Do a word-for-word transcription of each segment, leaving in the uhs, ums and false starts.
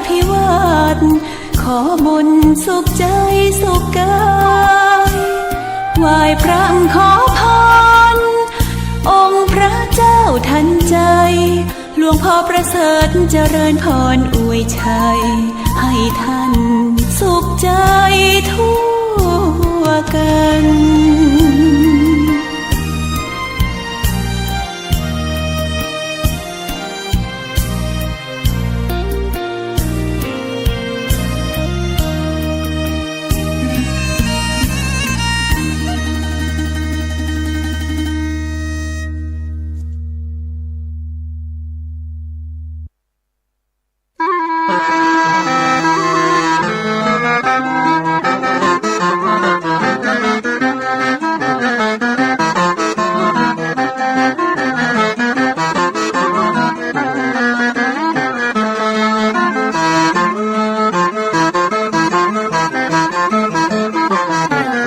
ภิวาท ขอบุญสุขใจ๋สุขก๋าย ไหว้พระขอพร องค์พระเจ้าทันใจ๋ หลวงพ่อประเสริฐเจริญพรอวยชัย ให้ท่านสุขใจ๋ทั่วกั๋น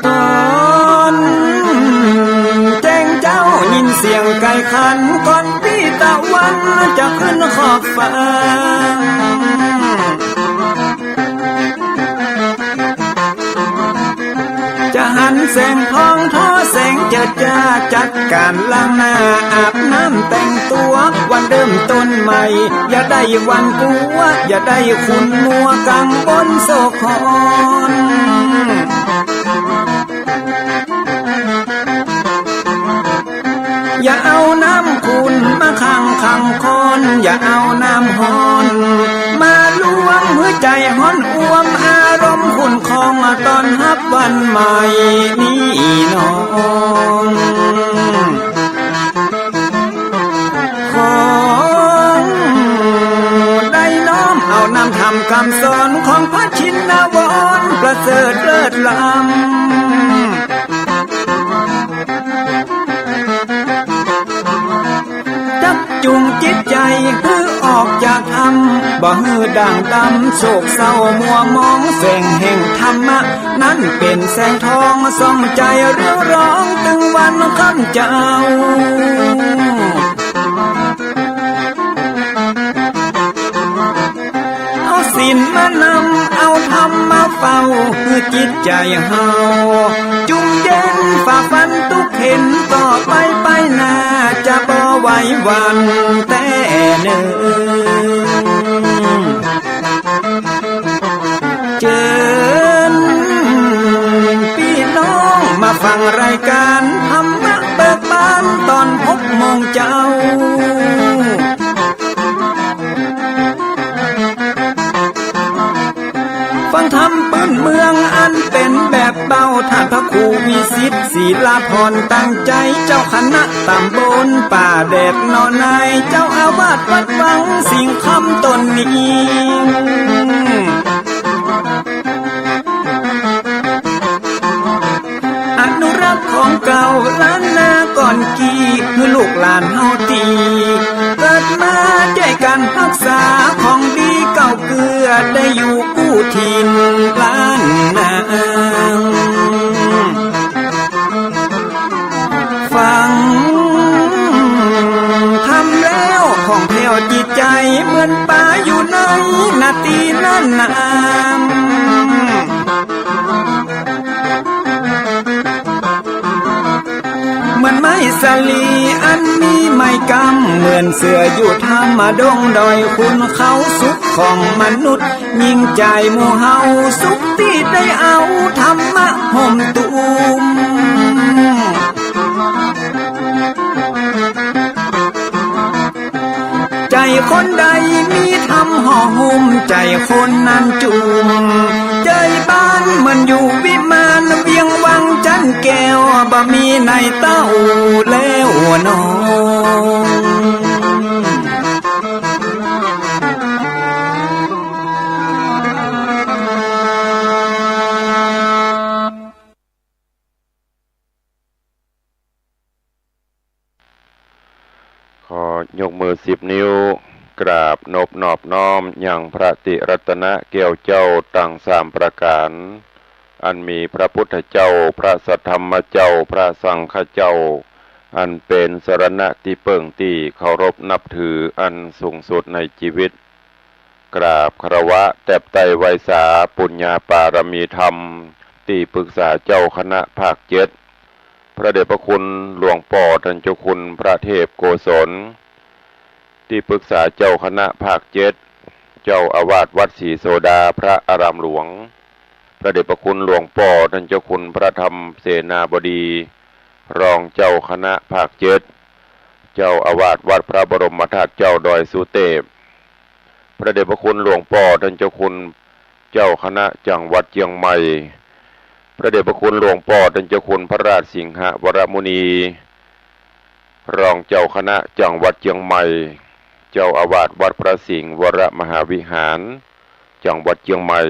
ต๋อนแจ้งเจ๊า ยินเสียงไก่ขัน ก่อนปี้ตะวันจะขึ้นขอบฟ้า จะหันแสงทองทอแสงเจิดจ้า จัดก๋านล้างหน้าอาบน้ำแต่งตั๋ว วันเริ่มต้นใหม่ อย่าได้หวาดกลัว อย่าได้ขุ่นมัวกังวลโศกหอน อย่าเอาน้ำขุ่นมาขังขังคอน อย่าเอาน้ำฮ้อนมาลวง หื้อใจ๋ฮ้อนอ่วม อารมณ์ขุ่นคอง ต้อนฮับวันใหม่นี้นอ ขอได้น้อมเอานำธรรมกำสอน ของพระชินวรประเสริฐเลิศล้ำ จักจูงจิตใจ๋หื้อออกจากถ้ำ บ่หื้อด่างดำโศกเศร้ามัวหมอง แสงแห่งธรรมะนั้นเป๋นแสงทอง ส่องใจ๋เรืองรอง ตึงวันค่ำเจ๊า เอาศีลมานำ เอาธรรมมาเฝ้า หื้อจิตใจ๋เฮาจุ่มเย็น ฝ่าฟันตุ๊กเข็ญ ต่อไปไปหน้า จะบ่ไหวหวั่นแต๊เนิ่น เจิญปี้น้องมาฟังรายก๋านธรรมะเบิกบาน ต๋อนหกโมงเจ๊า ฟังธรรมปื้นเมืองอันเป๋นแบบเบา ต้านพระครูวิสิทธิ์ ศิลาภรณ์ ตั้งใจ๋ เจ้าคณะต๋ำบลป่าแดดหนอใน เจ้าอาวาสวัดวังสิงห์คำต๋นนี้ อนุรักษ์ของเก่าล้านนาก่อนกี้ หื้อลูกหลานเฮาตี้เกิดมา จ้วยกั๋นฮักษาของดีเก่าเกื้อ ได้อยู่กู้ถิ่นล้านนา ฟังธรรมแล้วผ่องแผ้วจิตใจ๋ เหมือนป๋าอยู่ในนาตี้นั้นนา เหมือนไม้สาลีอันมีไม้กำ เหมือนเสืออยู่ถ้ำดงดอย ขุนเขาสุขของมนุษย์ ยิ่งใจ๋หมู่เฮาสุขตี้ได้เอาธรรมะห่มตุ้ม ใจ๋คนใดมีธรรมห่อหุ้ม ใจ๋คนนั้นจุ่ม ใจ๋บ้านเหมือนอยู่วิมาน เวียงวังจันแก้ว บ่มีในเต้าแล้วน้อง ขอยกมือสิบนิ้ว กราบนบนอบน้อมยังพระติรัตนะแก้วเจ้าตังสามประก๋าน อันมีพระพุทธเจ้า พระสัทธรรมเจ้า พระสังฆเจ้า อันเป๋นสรณะตี้เปิ้งตี้เคารพนับถืออันสูงสุดในจีวิต กราบคารวะแตบไต้ไหว้สาปุญญาปารมีธรรม ตี้ปรึกษาเจ้าคณะภาคเจ็ด พระเดชพระคุณหลวงป้อต้านเจ้าคุณพระเทพโกศล ตี้ปรึกษาเจ้าคณะภาคเจ็ด เจ้าอาวาสวัดศรีโสดาพระอารามหลวง พระเดชพระคุณหลวงป้อต้านเจ้าคุณพระธรรมเสนาบดี รองเจ้าคณะภาคเจ็ด เจ้าอาวาสวัดพระบรมธาตุเจ้าดอยสุเตพ พระเดชพระคุณหลวงป้อต้านเจ้าคุณเจ้าคณะจังหวัดเจียงใหม่ พระเดชพระคุณหลวงป้อต้านเจ้าคุณพระราชสิงหวรมุนี รองเจ้าคณะจังหวัดเจียงใหม่ เจ้าอาวาสวัดพระสิงห์วรมหาวิหาร จังหวัดเจียงใหม่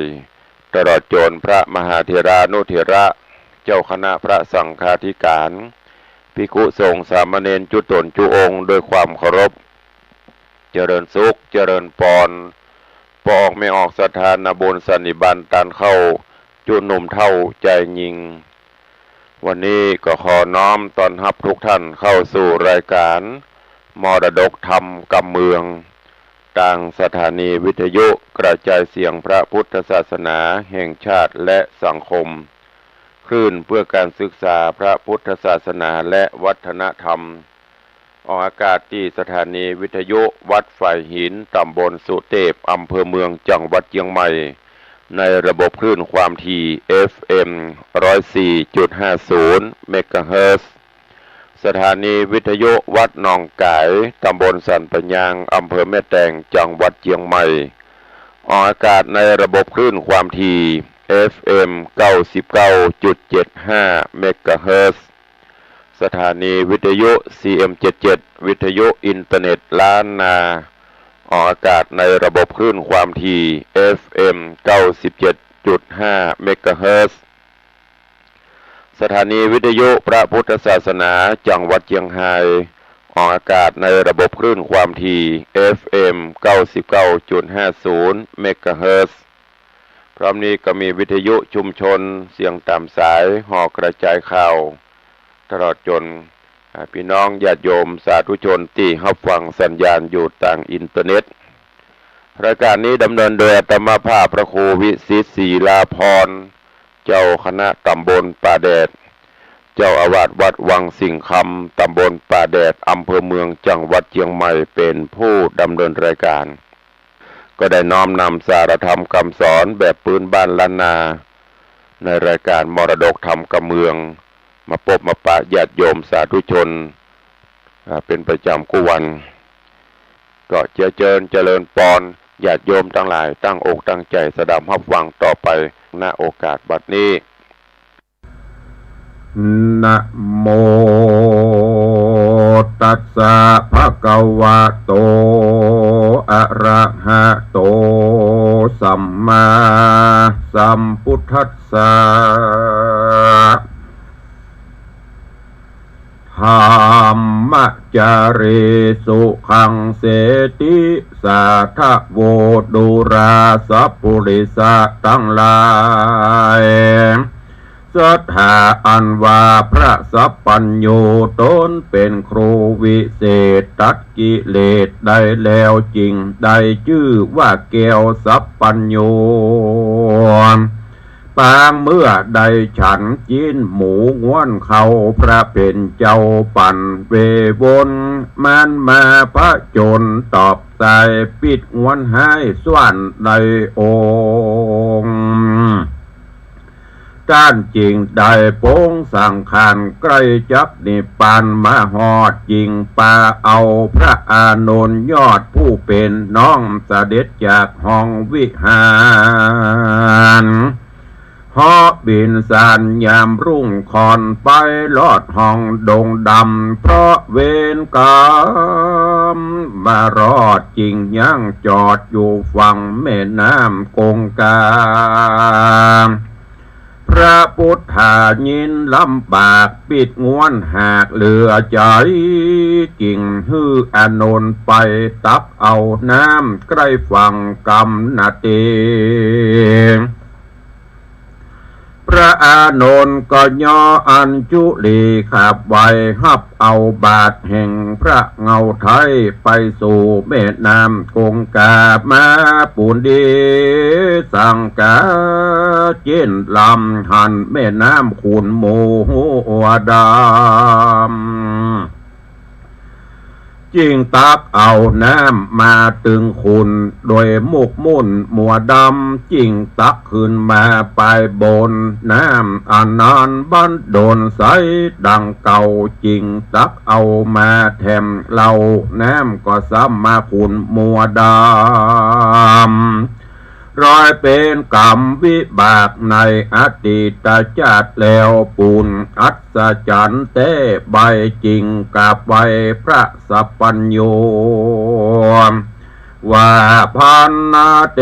ตลอดจ๋นพระมหาเถรานุเถระ เจ้าคณะพระสังฆาธิการ ภิกขุสงฆ์สามเณรจุ๊ต๋นจุ๊องค์ด้วยความเคารพ เจริญสุข เจริญปอน ป้อออกแม่ออกศรัทธานาบุญสันนิบาตต้านเข้า จุ๊หนุ่มเฒ่าจายญิง วันนี้ก็ขอน้อมต้อนฮับทุกท่านเข้าสู่รายการมรดกธรรมกำเมือง ตางสถานีวิทยุกระจายเสียงพระพุทธศาสนาแห่งชาติและสังคม คลื่นเพื่อการศึกษาพระพุทธศาสนาและวัฒนธรรม ออกอากาศตี้สถานีวิทยุวัดฝายหิน ตำบลสุเตพ อำเภอเมือง จังหวัดเจียงใหม่ ในระบบคลื่นความถี่ เอฟเอ็ม ร้อยสี่จุดห้าศูนย์ เมกะเฮิรตซ์ สถานีวิทยุวัดหนองก๋าย ตำบลสันป่ายาง อำเภอแม่แตง จังหวัดเจียงใหม่ ออกอากาศในระบบคลื่นความถี่ เอฟเอ็ม เก้าสิบเก้าจุดเจ็ดห้า เมกะเฮิรตซ์ สถานีวิทยุ ซีเอ็ม เจ็ดเจ็ด วิทยุอินเทอร์เน็ตล้านนา ออกอากาศในระบบคลื่นความถี่ เอฟเอ็ม เก้าสิบเจ็ดจุดห้า เมกะเฮิรตซ์ สถานีวิทยุพระพุทธศาสนาจังหวัดเจียงฮาย ออกอากาศในระบบคลื่นความถี่ เอฟเอ็ม เก้าสิบเก้าจุดห้าศูนย์ เมกะเฮิรตซ์ พร้อมนี้ก็มีวิทยุชุมชนเสียงต๋ามสาย หอกระจายข่าว ตลอดจ๋น อ่า ปี้น้องญาติโยมสาธุชนตี้ฮับฟังสัญญาณอยู่ตางอินเทอร์เน็ต รายการนี้ดำเนินโดยอาตมาภาพพระครูวิสิทธิ์ศรีลาภรณ์ เจ้าคณะตำบลป่าแดด เจ้าอาวาสวัดวังสิงห์คำ ตำบลป่าแดด อำเภอเมือง จังหวัดเจียงใหม่ เป๋นผู้ดำเนินรายการ ก็ได้น้อมนำสารธรรมกำสอนแบบปื๊นบ้านล้านนา ในรายการมรดกธรรมกำเมือง มาปบมาปะญาติโยมสาธุชน อ่า เป๋นประจ๋ำกู้วัน ก็เจื้อเจิญเจริญปอน ญาติโยมตังหลายตั้งอกตั้งใจ๋สดับฮับฟังต่อไป ณ โอกาสบัดนี้ นะโม ตัสสะ ภะคะวะโต อะระหะโต สัมมาสัมพุทธัสสะ ธัมมะจารีสุขังเสติ สาธะโว ดูราสะปุริสะตังหลาย สัตถาอันว่าพระสัพพัญญูต๋นเป๋นครูวิเศษตัดกิเลสได้แล้วจึ่งได้จื้อว่าแก้วสัพพัญญู ปางเมื่อได้ฉันจิ๊นหมูง้วนเข้าพระเป๋นเจ้าปั่นเววน มันมาผจญตอบสายปิดง้วนหายส้วนในองค์ ต้านจึงได้ปงสังขารใก้จักนิพพานมาฮอดจึงปาเอาพระอานนท์ยอดผู้เป๋นน้องเสด็จจากห้องวิหาร เหาะบิณฑบาตยามรุ่งค่อนไปลอดห้องดงดำ เพราะเวรกรรมมารอดจึงยังจอดอยู่ฝั่งแม่น้ำคงคา พระพุทธายินลำบากปิดง้วนหากเหลือใจ๋ จึงหื้ออานนท์ไปตักเอาน้ำใก้ฝั่งกำนาเต พระอา อานนท์ก็ย่ออัญชุลีขาบไหว้ฮับเอาบาตรแห่งพระเงาไท้ไปสู่แม่น้ำคงคา มาปูนดีสังกาเจ๊นลำ หันแม่น้ำขุ่นมัวดำ จึงตักเอาน้ำมาตึงขุ่นโดยหมกมุ่นมัวดำ จึงตักขึ้นมาไปบนน้ำอันนั้นบัดดลใสดังเก่า จึงตักเอามาแถมเล่า น้ำก็ซ้ำมาขุ่นมัวดำ ร้อยเป๋นกรรมวิบากในอดีตจาติแล้วปูน อัศจรรย์แต๊ใบ จึงกราบไหว้พระสัพพัญญู ว่า ภันเต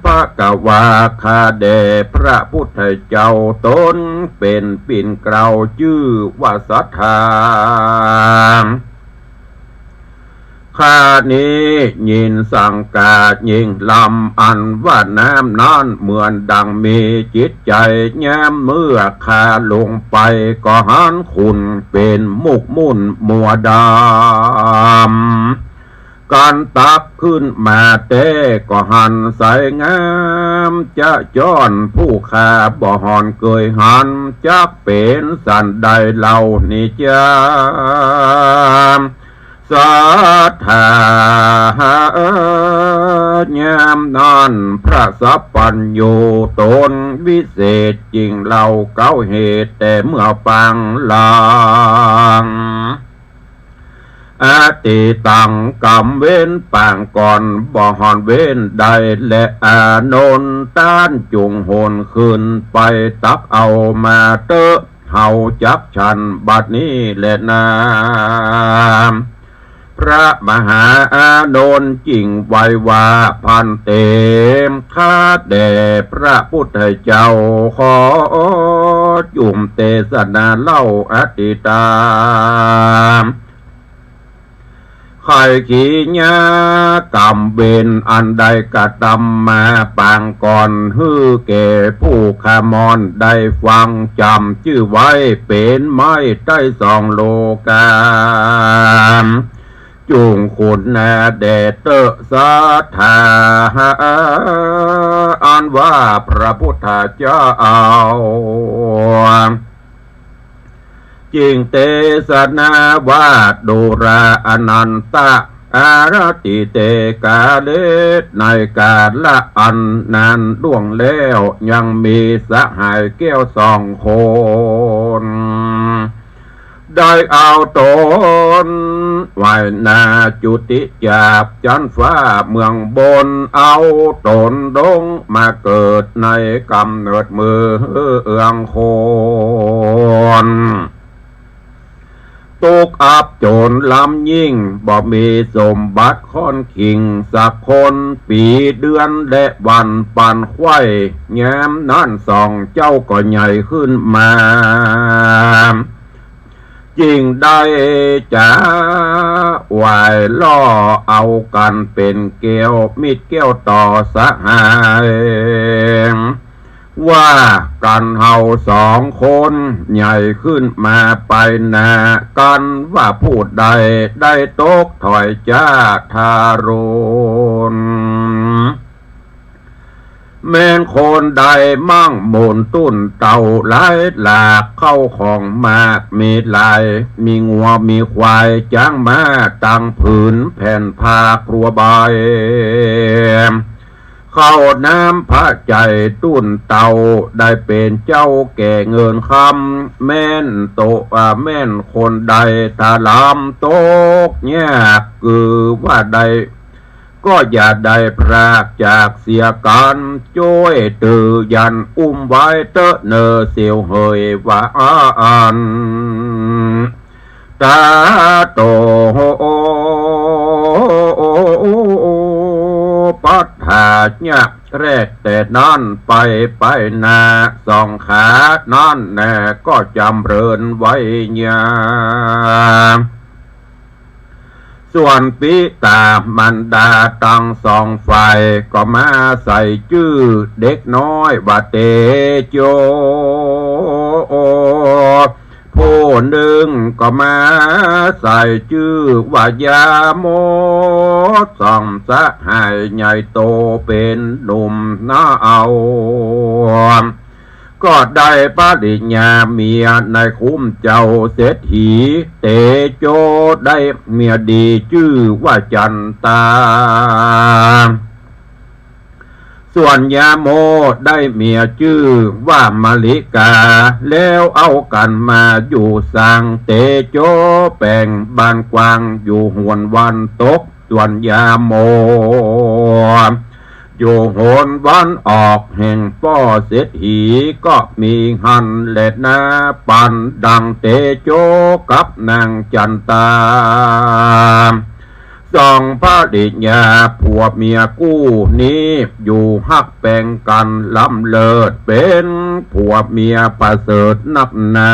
ภะคะวา ข้าแด่พระพุทธเจ้า ต๋นเป๋นปิ่นเกล้าจื้อว่าศรัทธา ข้านี้ยินสังกายิ่งลำ อันว่าน้ำนั้นเหมือนดังมีจิตใจ๋ ยามเมื่อข้าลงไปก็หันขุ่นเป๋นหมกมุ่นมัวดำ กันตักขึ้นมาแต๊ก็หันใสงามจะจ้อน ผู้ข้าบ่ห่อนเกยหัน จักเป๋นสันใดเล่านี้จา ศรัทธา ยามนั้นพระสัพพัญญูต๋นวิเศษ จึงเล่าเก๊าเหตุแต่เมื่อปางหลัง อดีตัง กรรมเว้นปางก่อนบ่ห่อนเว้นใด และอานนท์ต้านจุ่งหนขึ้นไปตักเอามาเต๊อะ เฮาจักฉันบัดนี้แลนา พระมหาอานนท์จึงไหว้ว่า ภันเต ข้าแด่พระพุทธเจ้า ขอจุ่มเตสนาเล่าอดีตา ไขยกิริยากรรมเวรอันได้กระตำมาปางก่อน หื้อแก่ผู้ข้ามอนได้ฟังจ๋ำจื้อไว้ เป๋นไม้ใต้สองโลกา จุ่งขุ่นนาแด่เต๊อะศรัทธา อันว่าพระพุทธเจ้า จึงเตสนาว่า ดูราอานันทะ อาราติเตกาเล ในกาละอันนานล่วงแล้ว ยังมีสหายแก้วสองคน ได้เอาต๋นไหว้นาจุติจากจั๊นฟ้าเมืองบน เอาต๋นลงมาเกิดในก๋ำเนิดเมืองคน ตกอับจนล้ำยิ่ง บ่มีสมบัติค่อนขิงสักคน ปี๋เดือนและวันปานไขว้ ยามนั้นสองเจ้าก็ใหญ่ขึ้นมา จึงได้จ๋าไหว้ล่อเอากั๋นเป๋นแก้วมิตรแก้วต่อสหาย ว่ากั๋นเฮาสองคนใหญ่ขึ้นมาไปนากั๋น ว่าผู้ใดได้ตกถอยจ้าทารุณ แม่นคนใดมั่งมูลตุ้นเต่าหลายหลาก เข้าของมากมีหลาย มีงัวมีควายจ๊างม้า ตังผืนแผ่นผ้าครัวใบ เข้าน้ำพระไจ้ตุ้นเต่า ได้เป๋นเจ้าแก่เงินคำ แม่นโต อ่า แม่นคนใดถ้าลำตกยาก คือว่าได้ ก็อย่าได้พรากจากเสียกั๋น จ้วยตื้อยันอุ้มไว้เต๊อะเน่อเสี้ยวเหยว่าอั้น ตาโต ปัฏฐาเนี่ย แรกแต่นั้นไป ไปนาสองขานั้นแน่ ก็จ๋ำเริญไว้ยา ส ส่วนปิต๋ามารดาตังสองฝ่าย ก็มาใส่จื้อเด็กน้อยว่าเตโจ ผู้นึ่งก็มาใส่จื้อว่ายาโม สองสหายใหญ่โตเป๋นหนุ่มนาเอา ก็ได้ปริญญาเมียในคุ้มเจ้าเศรษฐี เตโจได้เมียดีจื้อว่าจันตา ส่วนยาโมได้เมียจื้อว่ามะลิกา แล้วเอากั๋นมาอยู่สัง เตโจแป๋งบ้านกว้างอยู่หวนวันตก ส่วนยาโม อยู่หวนวันออก แห่งป้อเศรษฐีก็มีหั้นแลนา ปันดังเตโจกับนางจันตา สองภริยาผัวเมียกู้นี้ อยู่ฮักแป๋งกั๋นล้ำเลิศ เป๋นผัวเมียประเสริฐนักหนา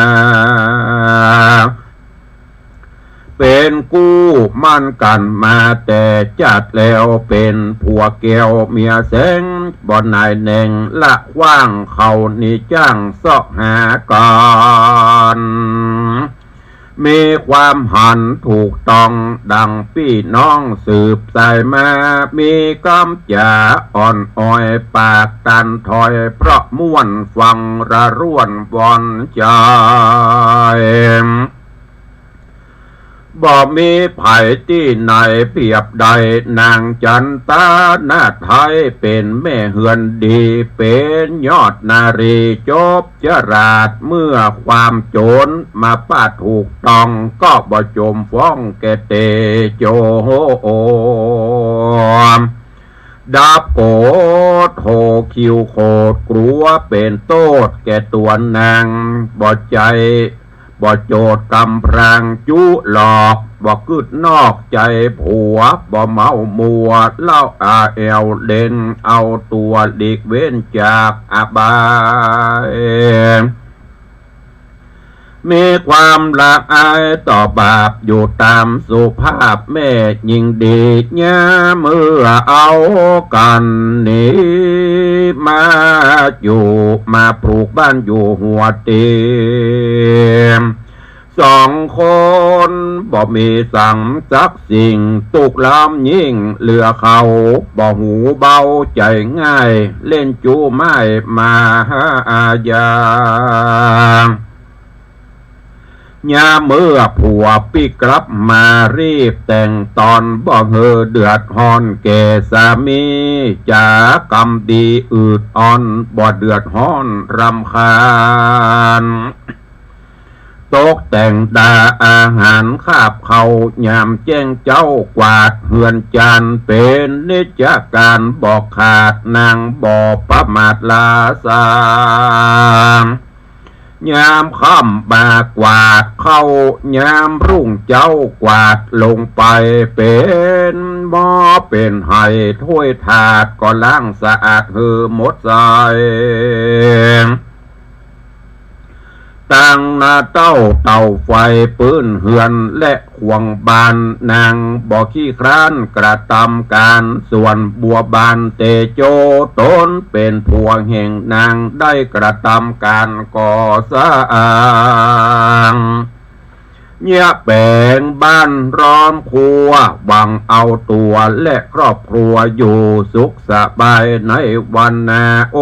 เป๋นกู้หมั้นกั๋นมาแต่จ๊าดแล้ว เป๋นผัวแก้วเมียแสง บ่หน่ายแหน่งละขว้าง เขานี้จ้างเซาะหากั๋น มีความหันถูกต้องดังปี้น้องสืบสายมา มีกำจ๋าอ่อนอ้อยปากตันถ้อย เพราะม่วนฟังระร่วนวอนใจ๋ บ่มีใผตี้ไหนเปรียบได้ นางจันตานาถไทยเป๋นแม่เฮือนดี เป๋นยอดนารีจบฉลาด เมื่อความโจ๋รมาปะถูกต้อง ก็บ่จมฟ้องแก่เตโจ ดับโกรธโหคิวโขด กลัวเป๋นโต้ษแก่ตั๋วนาง บ่ใจ้ บ่โจทย์กำพร้างจุหลอก บ่กึ๊ดนอกใจ๋ผัว บ่เมามัวเหล้าอาแอวเล่น เอาตั๋วหลีกเว้นจากอบาย มีความละอายต่อบาปอยู่ต๋ามสุภาพ แม่ญิงดี ยามเมื่อเอากั๋นนี้ มาอยู่มาปลูกบ้านอยู่หัวเตียง สองคนบ่มีสังสักสิ่ง ตุ๊กข์ล้ำยิ่งเหลือเขา บ่หูเบาใจ๋ง่าย เล่นจู้ม่ายมาหายา ยามเมื่อผัวปิ๊กกลับมา รีบแต่งต๋อน บ่หื้อเดือดฮ้อนแก่สามี จ๋ากำดีอืดอ่อน บ่เดือดฮ้อนรำคาญ ตกแต่งดาอาหารคาบข้าวยามแจ้งเจ๊า กวาดเฮือนจานเป๋นนิจการ บ่ขาดนางบ่ประมาทลาสาง ยามค่ำมากวาดข้าว ยามรุ่งเจ๊ากวาดลงไป เป๋นหม้อเป๋นไหถ้วยถาด ก็ล้างสะอาดหื้อหมดใส ตั้งหน้าเต๊าเต๋าไฟปื้นเฮือนและขวงบ้าน นางบ่ขี้คร้านกระตำก๋าน ส่วนบัวบานเตโจต๋นเป๋นผัวแห่งนาง ได้กระตำก๋านก่อสร้าง เยียะแป๋งบ้านล้อมครัว หวังเอาตั๋วและครอบครัวอยู่สุขสบายในวันหน้า อ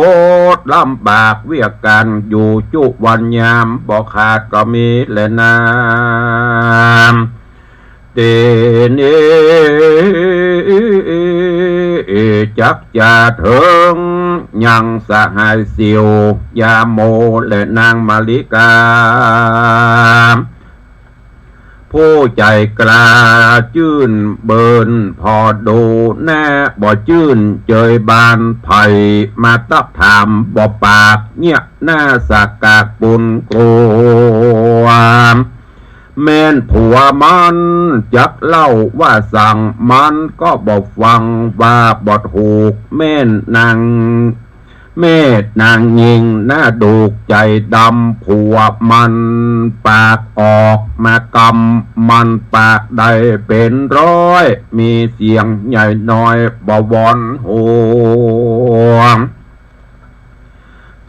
ดลำบากเวียกก๋านอยู่จุวันยาม บ่ขาดก็มีแลนา ตี้นี้จักจะเถิงยังสหายสิว ยาโมและนางมาริกา ผู้ใจ๋กล้าจื้นเบิน ผ่อดูหน้าบ่จื้นเจยบาน ใผมาตักถามบ่ปาก เยียะหน้าสักกากปุนกลัว แม่นผัวมันจักเล่าว่าสัง มันก็บ่ฟังว่าบ่ถูก แม่นนาง น แม่นางญิงหน้าดูกใจ๋ดำ ผัวมันปากออกมากำ มันปากได้เป๋นร้อย มีเสียงใหญ่น้อยบ่หวอนฮู้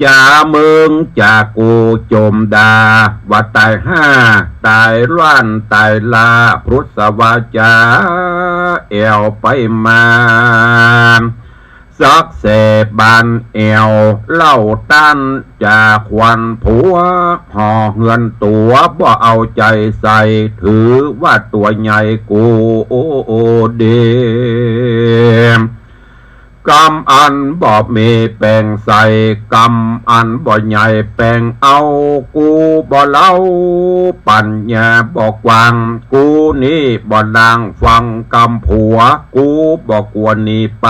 จ๋ามึงจ๋ากูจมด่า ว่าต๋ายฮ่าต๋ายล้านต๋ายลา พรุษวาจ๋าแอ่วไปมา สักแสบานแอ่ว เล่าต้านจ๋าขวัญผัว ห่อเฮือนตั๋วบ่เอาใจ๋ใส่ ถือว่าตั๋วใหญ่กูดี กำอันบ่มีแป๋งใส่ กำอันบ่ใหญ่แป๋งเอา กูบ่เล่า ปั๋ญญาบ่กว้าง กูนี้บ่ดังฟังกำผัว กูบ่กั๋วหนีไป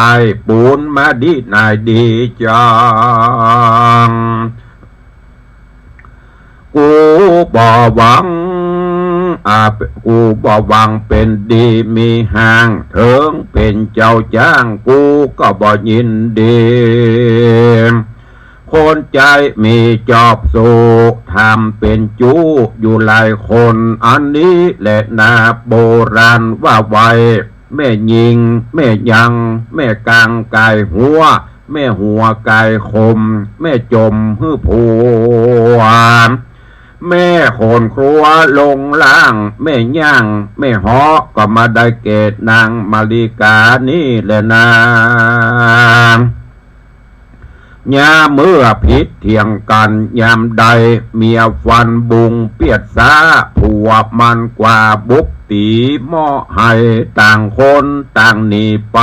ปูนมาดีนายดีจัง กูบ่หวัง อ่า กูบ่หวังเป๋นดีมีฮ้าง เถิงเป๋นเจ้าจ้าง กูก็บ่ยินดี คนใจ๋มีจอบสู้ ทำเป๋นจู้อยู่หลายคน อันนี้แหละนาโบราณว่าไว้ แม่ญิง แม่ยัง แม่กางก๋ายหัว แม่หัวก๋ายคม แม่จมหื้อผัว แม่โขนครัวลงล่าง แม่ย่าง แม่เหาะ ก็มาได้แก่นางมาริกานี่แหละนา ยามเมื่อผิดเถียงกั๋นยามใด เมียฟันบุงเปียดซ้า ผัวมันกว่าบุบตี๋หม้อไห้ ต่างคนต่างหนีไป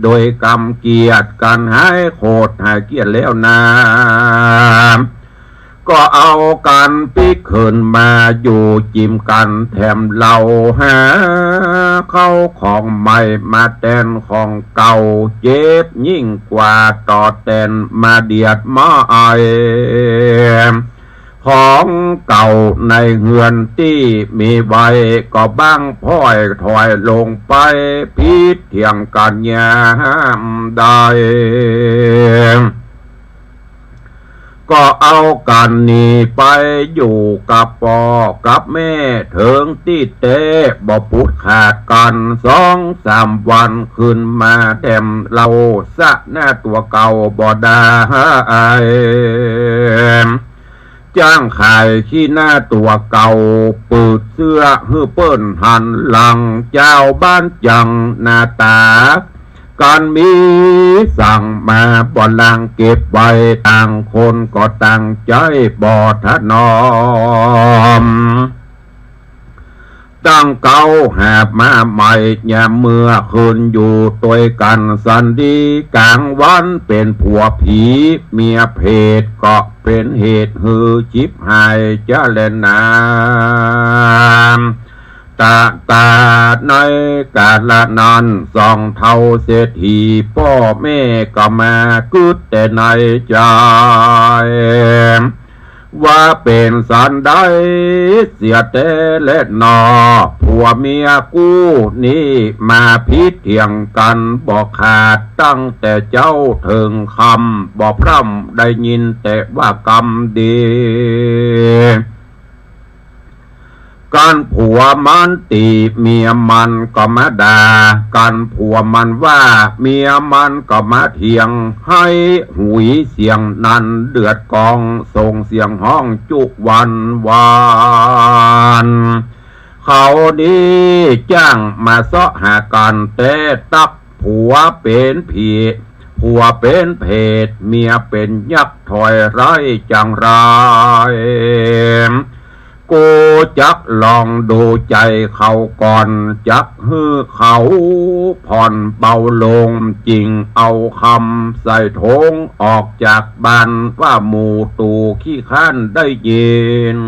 โดยกำเกียดกั๋นหายโขดหายเกียดแล้วนา ก็เอากั๋นปิ๊กเขินมาอยู่จิมกั๋นแถมเหล่า หาเข้าของใหม่มาแตนของเก่า เจ็บยิ่งกว่าต่อแตนมาเดียดมาไอ ของเก่าในเฮือนตี้มีไว้ ก็บั้งพ้อยถอยลงไป ผิดเถียงกั๋นยามใด ก็เอากั๋นหนีไปอยู่กับป้อกับแม่ เถิงตี้แต๊บ่ปุดขาดกั๋น สองสามวันขึ้นมาแถมเหล่า สะหน้าตั๋วเก่าบ่ได้ จ้างขายขี้หน้าตั๋วเก่า ปืดเสื้อหื้อเปิ้นหันหลัง จาวบ้านจังหน้าต๋า กั๋นมีสั่งมาบ่ลางเก็บไว้ ต่างคนก็ต่างใจ๋บ่ถนอม ตั้งเก๊าหาบมาใหม่ ยามเมื่อคืนอยู่ตวยกั๋นสันดี ก๋างวันเป๋นผัวผี เมียเผตก็เป๋นเหตุหื้อฉิบหายจะแลนา ตะกาในกาละนั้น สองเฒ่าเศรษฐีป้อแม่ก็มากึ๊ดแต่ในใจ๋ ว่าเป๋นสันใดเสียแต๊แลหนอ ผัวเมียกู้นี้มาผิดเถียงกั๋นบ่ขาด ตั้งแต่เจ๊าเถิงค่ำ บ่พร่ำได้ยินแต่ว่ากำดี กั๋นผัวมันติเมียมันก็มาด่า กั๋นผัวมันว่าเมียมันก็มาเถียง ไห้หุยเสียงนั้นเดือดก้อง ส่งเสียงฮ้องจุวันวาน เขานี้จ้างมาเซาะหากั๋นแต๊ตั๊ก ผัวเป๋นผี ผัวเป๋นเผต เมียเป๋นยักษ์ ถอยไร้จังไร กูจักลองดูใจ๋เขาก่อน จักหื้อเขาผ่อนเบาลง จึงเอาคำใส่ถง ออกจากบ้านว่าหมู่ตู่ขี้ค้านได้ยิน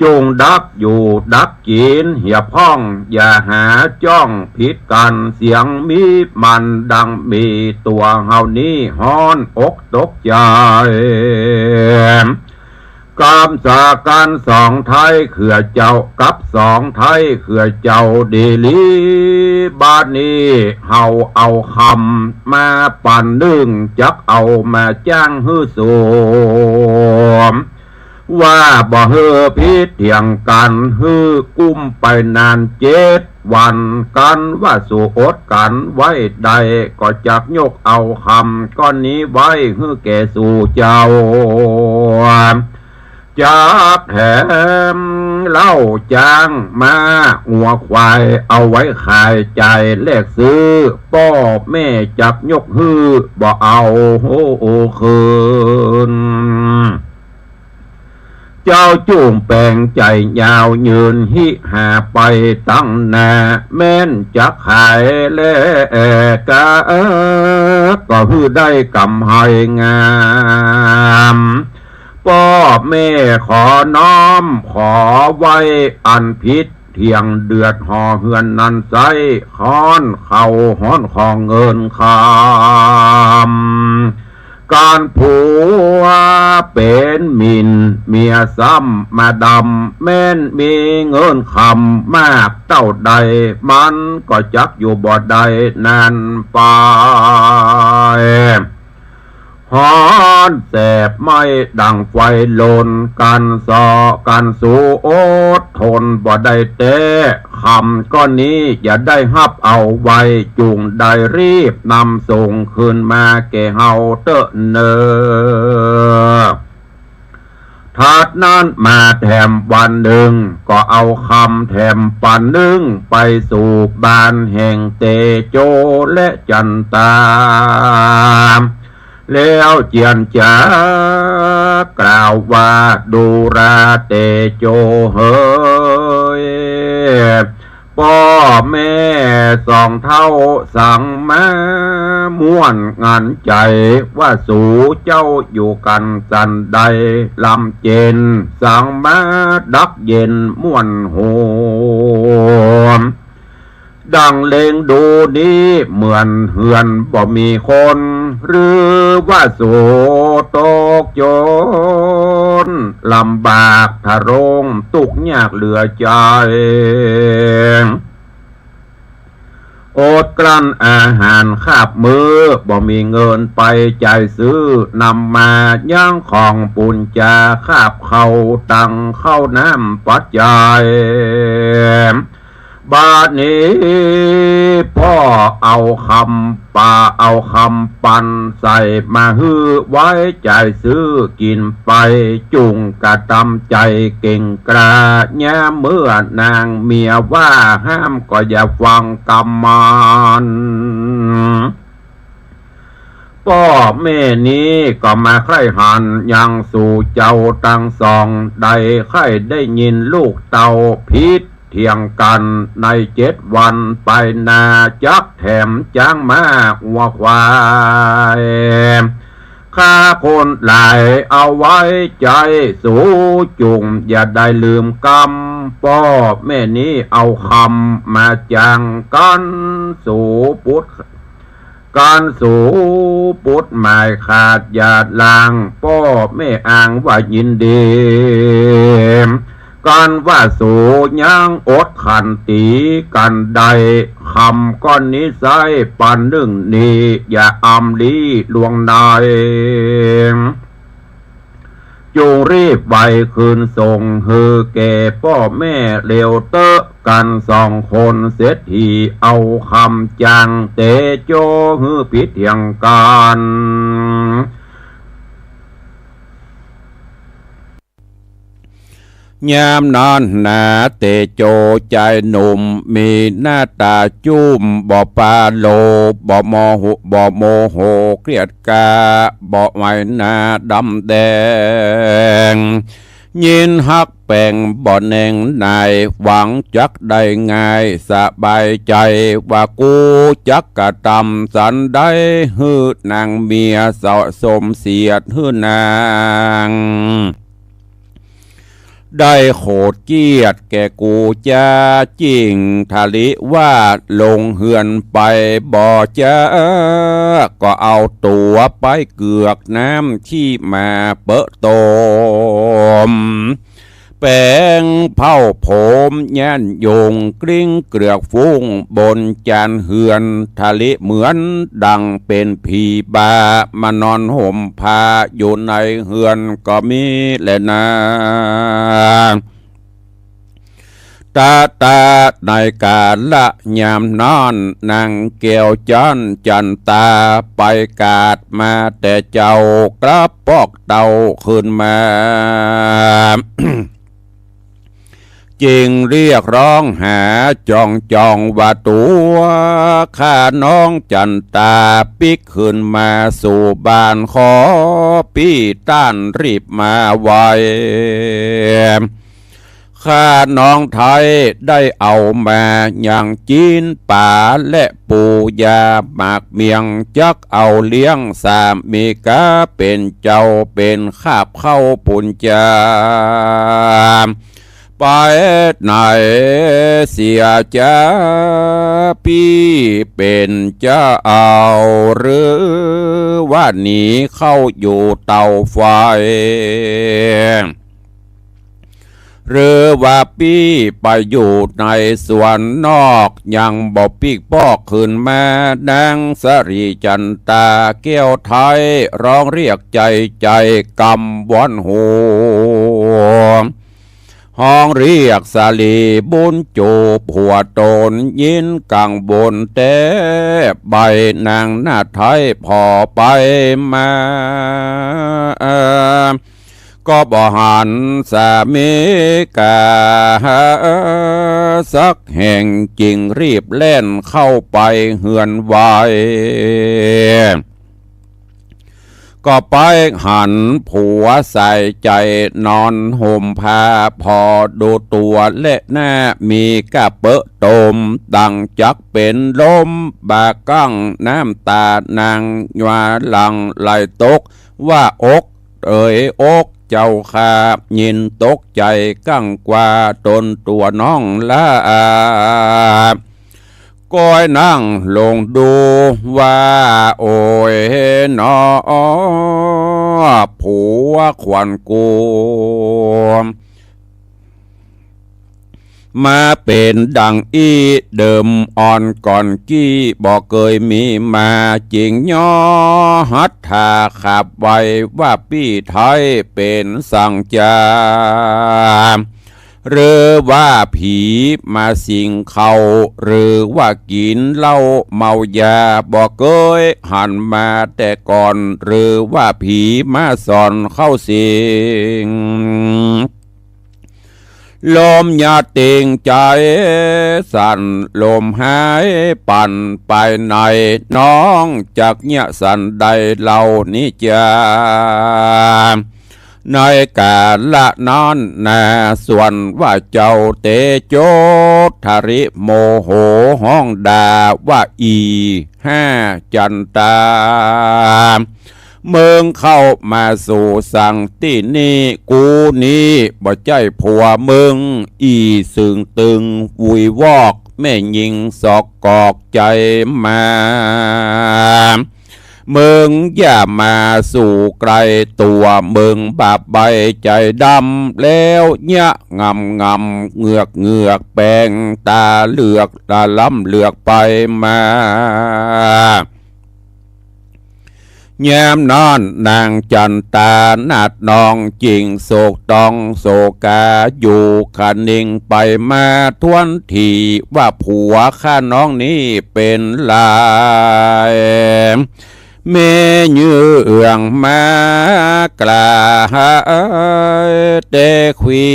จุ่งดักอยู่ดักกิ๋น เหียพ่องอย่าหาจ้องผิดกั๋น เสียงมีมันดังมี ตั๋วเฮานี้ฮ้อนอกตกใจ๋ กำสากั๋นสองไท้เขือเจ้า กับสองไท้เขือเจ้าดีหลี บาดนี้เฮาเอาคำมาปันนึ่ง จักเอามาจ้างหื้อสู ว่าบ่หื้อผิดเถียงกั๋น หื้อกุ้มไปนานเจ็ดวัน กั๋นว่าสูอดกั๋นไว้ได้ ก็จักยกเอาคำก้อนนี้ไว้หื้อแก่สูเจ้า จักแถมเหล้าจ๊างม้างัวควาย เอาไว้ขายจ่ายแลกซื้อ ป้อแม่จักยกหื้อ บ่เอาหื้อคืน เจ้าจุ่งแป๋งใจ๋ยาวยืน หิหาไปตังหน้า แม้นจักขายแลกา ก็หื้อได้ก๋ำไรงาม ป้อแม่ขอน้อมขอไว้ อันผิดเถียงเดือดห่อเฮือนนั้นไส้ ฮ้อนเข้าฮ้อนของเงินคำ ก๋านผัวเป๋นหมิ่นเมียซ้ำมาดำ แม้นมีเงินคำมากเต้าใด มันก็จักอยู่บ่ได้นานไป ฮ้อนแสบไหม้ดั่งไฟลน กั๋นเสาะกั๋นสูอดทนบ่ได้แต๊ คำก้อนนี้อย่าได้ฮับเอาไว้ จุ่งได้รีบนำส่งคืนมาแก่เฮาเต๊อะเน่อ ถัดนั้นมาแถมวันนึ่ง ก็เอาคำแถมปันนึ่ง ไปสู่บ้านแห่งเตโจและจันตา แล้วเจียรจากล่าวว่า ดูราเตโจเหย ป้อแม่สองเฒ่าสังมาม่วนงันใจ๋ ว่าสูเจ้าอยู่กั๋นสันใด ลำเจนสังมาดักเย็นม่วนโฮม ดั่งเล็งดูนี้เหมือนเฮือนบ่มีคน หรือว่าสูตกจน ลำบากทะโรง ตุ๊กข์ยากเหลือใจ๋ อดกลั้นอาหารคาบมื้อ บ่มีเงินไปจ่ายซื้อ นำมายังของปูนจา คาบข้าวตังข้าวน้ำปัจจัย บาดนี้ป้อเอาคำปา เอาคำปันใส่มาหื้อไว้จ่ายซื้อกิ๋นไป จุ่งกระตำใจ๋เก่งกล้า ยามเมื่อนางเมียว่าห้ามก็อย่าฟังกำมัน ป้อแม่นี้ก็มาใคร่หันยังสู่เจ้าตังสอง ได้ใค่ได้ยินลูกเต้าผิดเถียงกั๋นในเจ็ดวันไปหน้า จักแถมจ๊างม้างัวควาย ข้าคนหลายเอาไว้ใจ๋ สูจุ่งอย่าได้ลืมกำ ป้อแม่นี้เอาคำมาจ้างกั๋น สูปุด กั๋นสูปุดหมายขาดหยาดลาง ป้อแม่อ้างว่ายินดี กั๋นว่าสูยังอดขันตีกั๋นได้ คำก้อนนี้ไส้ปันนึ่งนี้ อย่าอำลี้ล่วงใน จุ่งรีบไวคืนส่งหื้อแก่ป้อแม่เร็วเต๊อะ กั๋นสองคนเศรษฐีเอาคำจ้างเตโจหื้อผิดเถียงกั๋น ยามนั้นนาเตโจจายหนุ่ม มีหน้าต๋าจุ้ม บ่ปาโลภ บ่โมโห บ่โมโหเกลียดกล้า บ่ไหวหน้าดำแดง ยินฮักแป๋งบ่แหน่งไหน หวังจักได้ง่ายสบายใจ๋ ว่ากูจักกระตำสันใด หื้อนางเมียเสาะสมเสียดหื้อนาง ได้โขดเกลียดแก่กูจา จิ่งทะลิว่าลงเฮือนไปบ่จ๊า ก็เอาตั๋วไปเกือกน้ำขี้หมาเปอะตม แป๋งเผ้าผมย่านยงกลิ้งเกลือกฟุ้งบนจานเฮือน ทะลิเหมือนดังเป๋นผีบ้ามานอนห่มผ้าอยู่ในเฮือนก็มีแลนา ตะตะในกาละยามนั้น นางแก้วจั๋นจั๋นตาไปกาดมาแต่เจ้ากลับปอกเต้าคืนมา จึงเรียกร้องหาจ่องจ่องว่าตั๋วข้าน้องจั๋นตาปิ๊กคืนมาสู่บ้าน ขอปี้ต้านรีบมาไว ข้าน้องไท้ได้เอามายังจีนป๋าและปูยาหมากเมี่ยง จักเอาเลี้ยงสามีก๋าเป๋นเจ้าเป๋นคาบเข้าปูนจา ไปไหนเสียจ๊า ปี้เป๋นเจ้าหรือว่าหนีเข้าอยู่เต้าไฟ หรือว่าปี้ไปอยู่ในสวนนอก ยังบ่ปิ๊กปอกคืนมา นางสะหลีจั๋นตาแก้วไท้ร้องเรียกใจ๋ใจ๋กำวอนฮู ฮ้องเรียกสะหลีบุญจูบหัวต๋น ยินกังวลแต๊ใบ นางนาไท้ผ่อไปมา ก็บ่หันสามีก๋าสักแห่ง จึงรีบแล่นเข้าไปเฮือนไว ก็ไปหันผัวสายใจ๋นอนห่มผ้าผ่อดูตั๋วและหน้า มีก้าเปอะตม ดังจักเป๋นลม บ่ากั้งน้ำตานางหยาหลั่งไหลตก ว่าอกเอ๋ยอกเจ้าข้า ยินตกใจ๋กั้งกว่าต๋นตั๋วน้องละอา ก้อยนั่งลงดูว่า โอยหนอ ผัวขวัญกู มาเป๋นดังอี้ เดิมอ่อนก่อนกี้บ่เกยมีมา จึงย่อหัตถาขับไวว่า ปี้ไท้เป๋นสังจา หรือว่าผีมาสิงเข้า หรือว่ากิ๋นเหล้าเมายา บ่เกยหันมาแต่ก่อน หรือว่าผีมาสอนเข้าสิง ลมยาเต็งใจ๋สั่น ลมหายปั่นไปใน น้องจักเยียะสันใดเล่านี้จา ในกาละนั้นนา ส่วนว่าเจ้าเตโจทะริโมโหฮ้องด่าว่า อี่ห้าจั๋นตา มึงเข้ามาสู่สังตี้นี่ กูนี้บ่ใจ้ผัวมึง อี่เสิงตึงวุยวอก แม่ญิงสอกกอกใจ๋มา มึงอย่ามาสู่ใก้ตั๋วมึง บาปใบ้ใจ๋ดำ แล้วเยียะงำงำเงือกเงือก แป๋งต๋าเหลือกต๋าล้ำเหลือกไปมา ยามนั้นนางจั๋นตานาฏน้อง จึงโศกต้องโศกาอยู่คะนิงไปมา ถ้วนทีว่าผัวข้าน้องนี้เป๋นลาย แม่เยื่องมากล่าวเตขี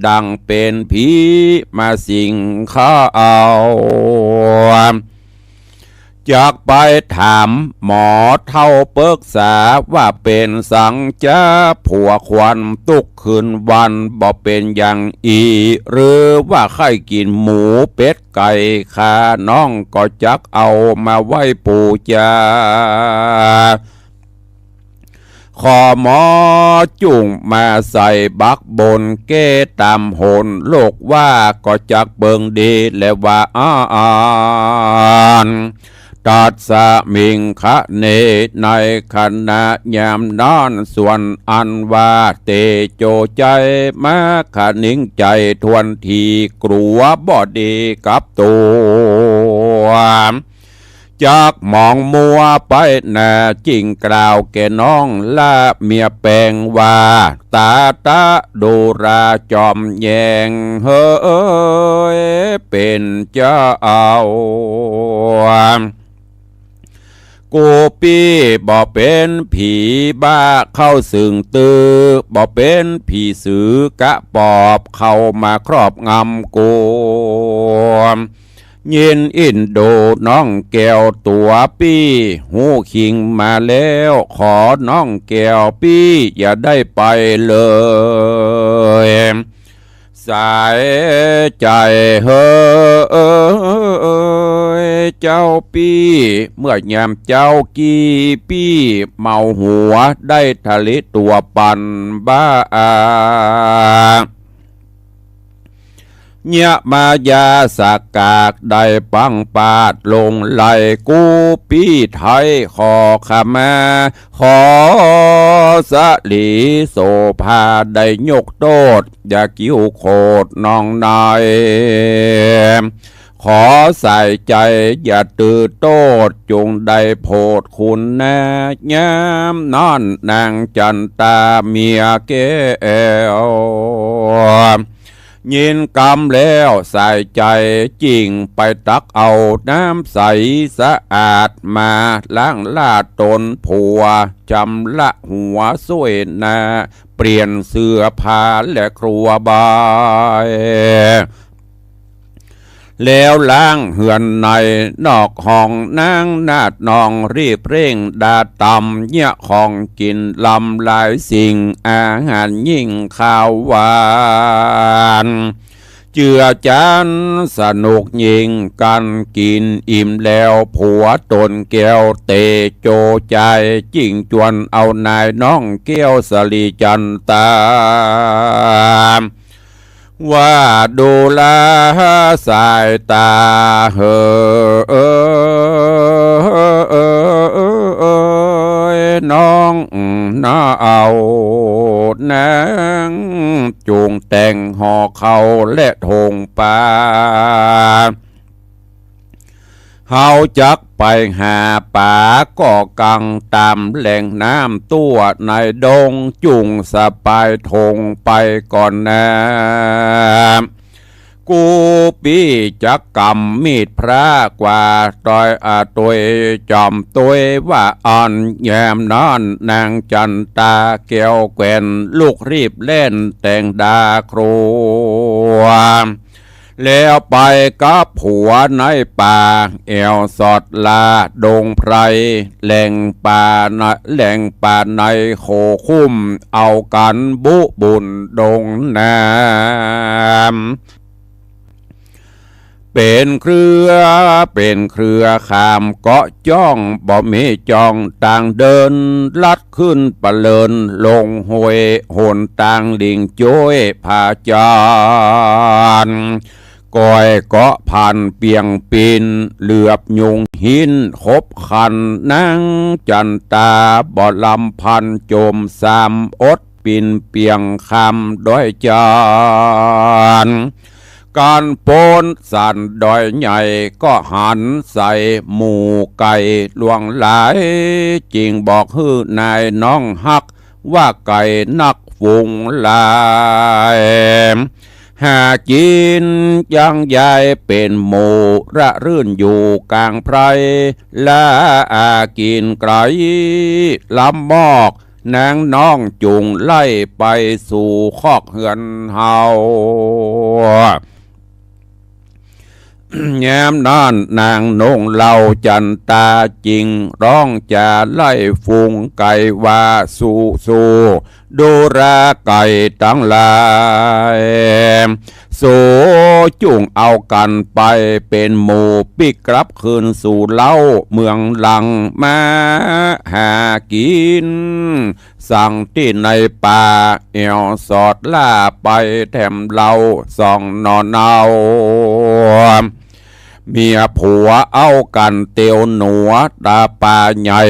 ดังเป๋นผีมาสิงเข้า จักไปถามหมอเฒ่าปึกษาว่าเป๋นสังจา ผัวขวัญตุ๊กคืนวันบ่เป๋นอย่างอี้ หรือว่าใค่กิ๋นหมูเป็ดไก่ ข้าน้องก็จักเอามาไหว้ปู๋จา ขอหมอจุ่งมาใส่บักบน แก้ต๋ามหนโรคว่า ก็จักเปิงดีแลว่าอั้น ตัสมิงคะเน ในขณะยามนั้น ส่วนอันว่าเตโจใจ๋มาคะนิงใจ๋ถ้วนที กลัวบ่ดีกับตั๋ว จักหมองมัวไปนา จึงกล่าวแก่น้องละเมียแปงว่า ตาตะดูราจอมแยง เฮยเป๋นเจ้า กูปี้บ่เป๋นผีบ้าเข้าเซิงตื้อ บ่เป๋นผีสือกะปอบเข้ามาครอบงำกู ยินอินดูน้องแก้วตั๋วปี้ ฮู้คิงมาแล้ว ขอน้องแก้วปี้อย่าได้ไปเลย สายใจ๋เฮย เจ้าปี้ เมื่อยามเจ๊ากี้ปี้เมาหัว ได้ทะเลตั๋วปันบ้า เยียะมายาสากากได้ปังปาดลงไหล่ กูปี้ไท้ขอขมา ขอสะหลีโสภาได้ยกโต้ษ อย่ากิ้วโขดน้องนาย ขอสายใจ๋อย่าตื้อโต้ษ จุ่งได้โผดคุณนายามนั้นนางจั๋นตาเมียแก้ว ยินกำแล้วสายใจ๋จึ่งไปตักเอาน้ำใสสะอาดมาล้างลาดต๋นผัว จำละหัวส้วยหน้า เปลี่ยนเสื้อผ้าและครัวบาย แล้วล้างเฮือนในนอกห้องนางนาดนอง รีบเร่งดาต๋ำเยียะของกิ๋นลำหลายสิ่ง อาหารยิ่งคาวหวาน เจือจานสนุกยิ่งกั๋น กิ๋นอิ่มแล้วผัวต๋นแก้วเตโจใจ๋ จึ่งจวนเอานายน้องแก้วสะหลีจั๋นตา ว่าดูแลสายต๋าเฮย น้องนาเอานาง จุ่งแต่งห่อข้าวและถงปลา เฮาจักไปหาป๋าก่อกังต๋ามแหล่งน้ำตั้วในดง จุ่งสะปายถงไปก่อนนา กูปี้จักก๋ำมีดพระกว่าตวย อาตวยจอมตวยว่าอั้น ยามนั้นนางจั๋นตาแก้วแควนลุกรีบแล่นแต่งดาครัว แล้วไปกับผัวในป่า แอ่วสอดลาดงไพร แหล่งป่าใน แหล่งป่าในโขคุ้ม เอากั๋นบุบุญดงน้ำ เป๋นเครือ เป๋นเครือข้ามเกาะจ้อง บ่มีจ้องตางเดิน ลัดขึ้นปะเลินลงห้วย หนตางหลิงจ้วยผาจาน ก้อยเกาะพันเปียงปิน เหลือบยุงหินคบคัน นางจั๋นตาบ่ลำพัน จมซ้ำอดปินเปียงคำด้อยจาน ก๋านโป๊นสันดอยใหญ่ ก็หันใส่หมู่ไก่หลวงหลาย จึ่งบอกหื้อนายน้องฮัก ว่าไก่นักฝูงหลาย หากิ๋นยังยายเป๋นหมู่ ระรื่นอยู่ก๋างไพร ละอากิ๋นไก๋ลำมอก นางน้องจุ่งไล่ไปสู่คอกเฮือนเฮา ยามนั้นนางนงเหล่าจั๋นตาจึ่งร้องจ๋าไล่ฝูงไก่ว่า สู้ๆ ดูราไก่ตังหลาย สูจุ่งเอากั๋นไปเป๋นหมู่ ปิ๊กกลับคืนสู่เล้าเมืองหลัง มาหากิ๋น สังตี้ในป่า แอ่วสอดล่าไปแถมเล้า ส่องหน่อเนา เมียผัวเอากั๋นเตียวหนัว ต๋าป่าใหญ่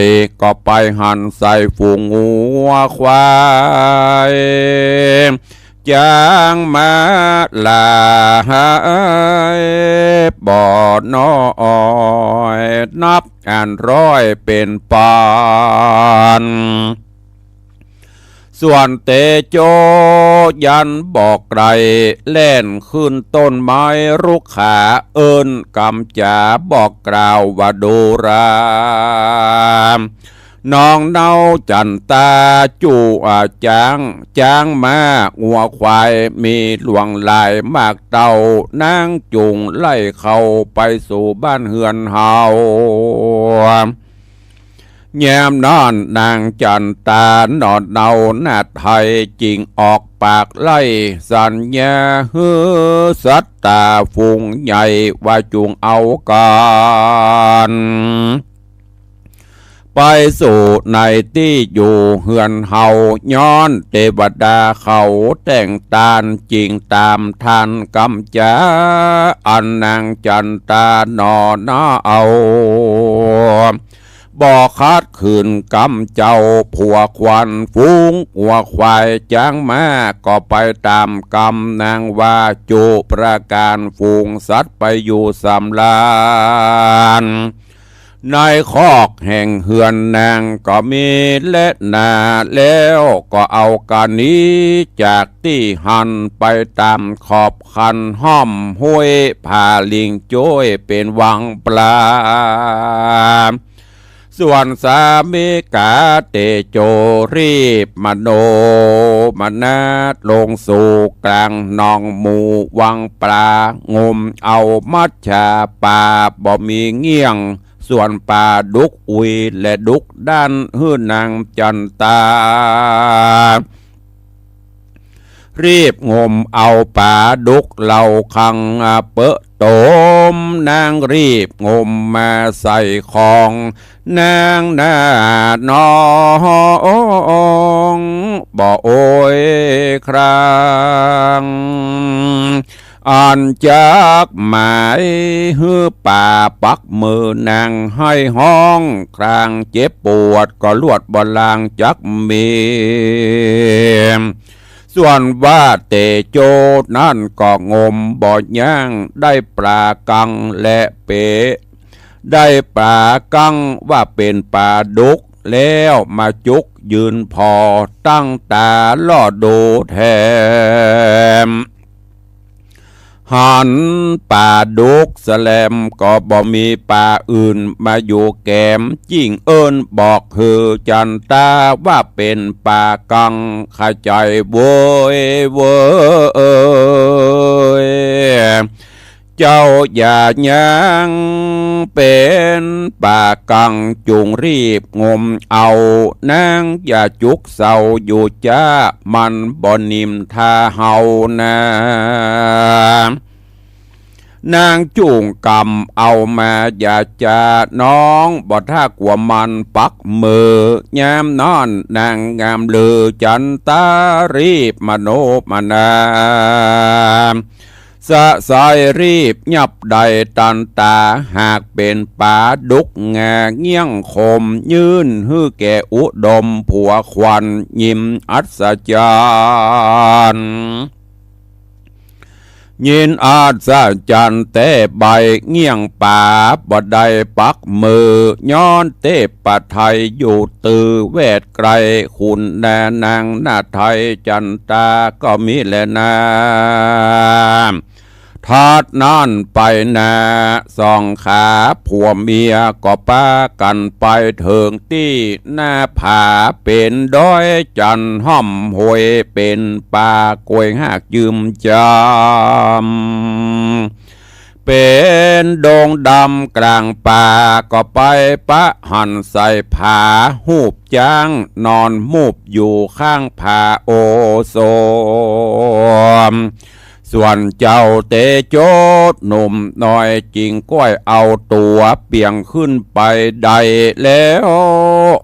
ก็ไปหันใส่ฝูงงัวควาย จ๊างม้าหลายบ่น้อย นับอันร้อยเป๋นปาน ส่วนเตโจยันบ่ไกล แล่นขึ้นต้นไม้รุกขา เอิ้นกำจ๋าบอกกล่าวว่า ดูรา น้องเนาจั๋นตา จูอาจ๊าง จ๊างม้างัวควาย มีหลวงหลายมากเต้า นางจุ่งไล่เข้าไปสู่บ้านเฮือนเฮา ยามนั้นนางจั๋นตาหนอเนาหน้าไทย จึงออกปากไล่สัญญาหื้อสัตตาฝูงใหญ่ ว่าจุ่งเอากั๋น ไปสู่ในตี้อยู่เฮือนเฮา ย้อนเตวดาเขาแต่งตาน จึงต๋ามทันกำจ๋า อันนางจั๋นตาหนอเนา บ่ขัดขืนกำเจ้า ผัวควันฝูงงัวควายจ๊างม้า ก็ไปต๋ามกำนางว่า จุประก๋าน ฝูงสัตว์ไปอยู่สำราญ ในคอกแห่งเฮือนนางก็มีแลนา แล้วก็เอากั๋นหนีจากตี้หั้น ไปต๋ามขอบคันห้อมห้วยผาลิงจ้วยเป๋นวังปลา ส่วนสามิกาเตโจ รีบมโนมนา ลงสู่ก๋างหนองหมู่วังปลา งมเอามัจฉาป๋าบ่มีเงี้ยง ส่วนป๋าดุกอุยและดุกดั้น หื้อนางจั๋นตา รีบงมเอาป๋าดุกเหล่าคังเปอะตม นางรีบงมมาใส่คอง นางหน้าน้องบ่โอยคราง อันจักหมายหื้อป๋าปักมือนาง ไห้ฮ้องครางเจ็บปวด ก็ลวดบ่ลางจักมี ส่วนว่าเตโจนั้นก็งมบ่ยั้ง ได้ป๋ากังและเป๋ ได้ป๋ากังว่าเป๋นป๋าดุก แล้วมาจุกยืนผ่อ ตั้งต๋าล่อดูแถม หันป๋าดุกแสลม ก็บ่มีป๋าอื่นมาอยู่แกม จึ่งเอิ้นบอกหื้อจั๋นตา ว่าเป๋นป๋ากัง ขะใจ๋เว้ยเว้ย เจ้าอย่ายั้งเป๋นป๋ากัง จุ่งรีบงมเอา นางอย่าจุกเศร้าอยู่จ๊า มันบ่นิมทาเฮานา นางจุ่งกำเอามาอย่าจ๋า น้องบ่ถ้ากลัวมันปักมือ ยามนั้นนางงามลือจั๋นตา รีบมโนมนา สะสายรีบยับได้ตันต๋า หากเป๋นป๋าดุกงาเงี้ยงคม ยื่นหื้อแก่อุดมผัวควัน ยินอัศจรรย์ ยินอัศจรรย์แต๊ใบ เงี้ยงป๋าบ่ได้ปักมือ ย้อนเตปะไทยอยู่ตื้อแวดไกล ขุนนานางหน้าไทยจั๋นตาก็มีแลนา ถัดนั้นไปนา สองขาผัวเมียก็ปากั๋นไปเถิงตี้หน้าผา เป๋นดอยจั๋นห้อมห้วย เป๋นป่ากล้วยหากยืมจำ เ เป๋นดงดำก๋างป่า ก็ไปปะหั้นใส่ผา ฮูปจ๊างนอนมูบอยู่ข้างผาโอโศม ส่วนเจ้าเตโจหนุ่มน้อย จึงก้อยเอาตั๋วเปียงขึ้นไปได้แล้ว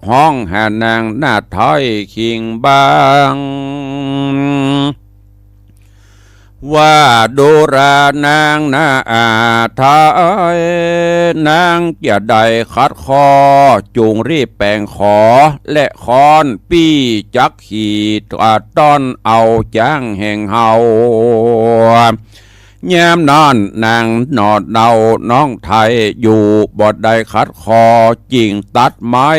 ฮ้องหานางนาไทยคิงบาง ว่าดูรา นางนาอาไทย นางจะได้ขัดคอ จุ่งรีบแป๋งขอ และค้อนปี้จักขี่ ต้อนเอาจ๊างแห่งเฮา ยามนั้นนางหน่อเนาน้องไทยอยู่ บ่ได้ขัดคอ จึงตัดไม้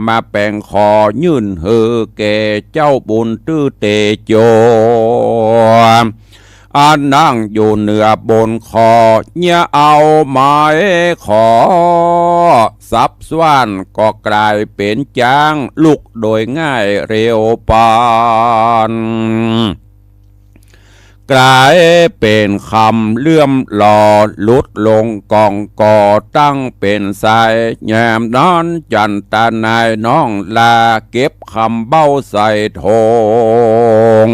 มาแป๋งขอ ยื่นหื้อแก่เจ้าบุญตื้อเตโจ อันนั่งอยู่เหนือบนคอ เยียะเอาไม้ขอ สับส้านก็ก๋ายเป๋นจ๊าง ลุกโดยง่ายเร็วปาน ก๋ายเป๋นคำเลื่อมหล่อ หลุดลงก่องก่อตั้งเป๋นสาย ยามนั้นจันตานายน้องลา เก็บคำเบ้าใส่ถง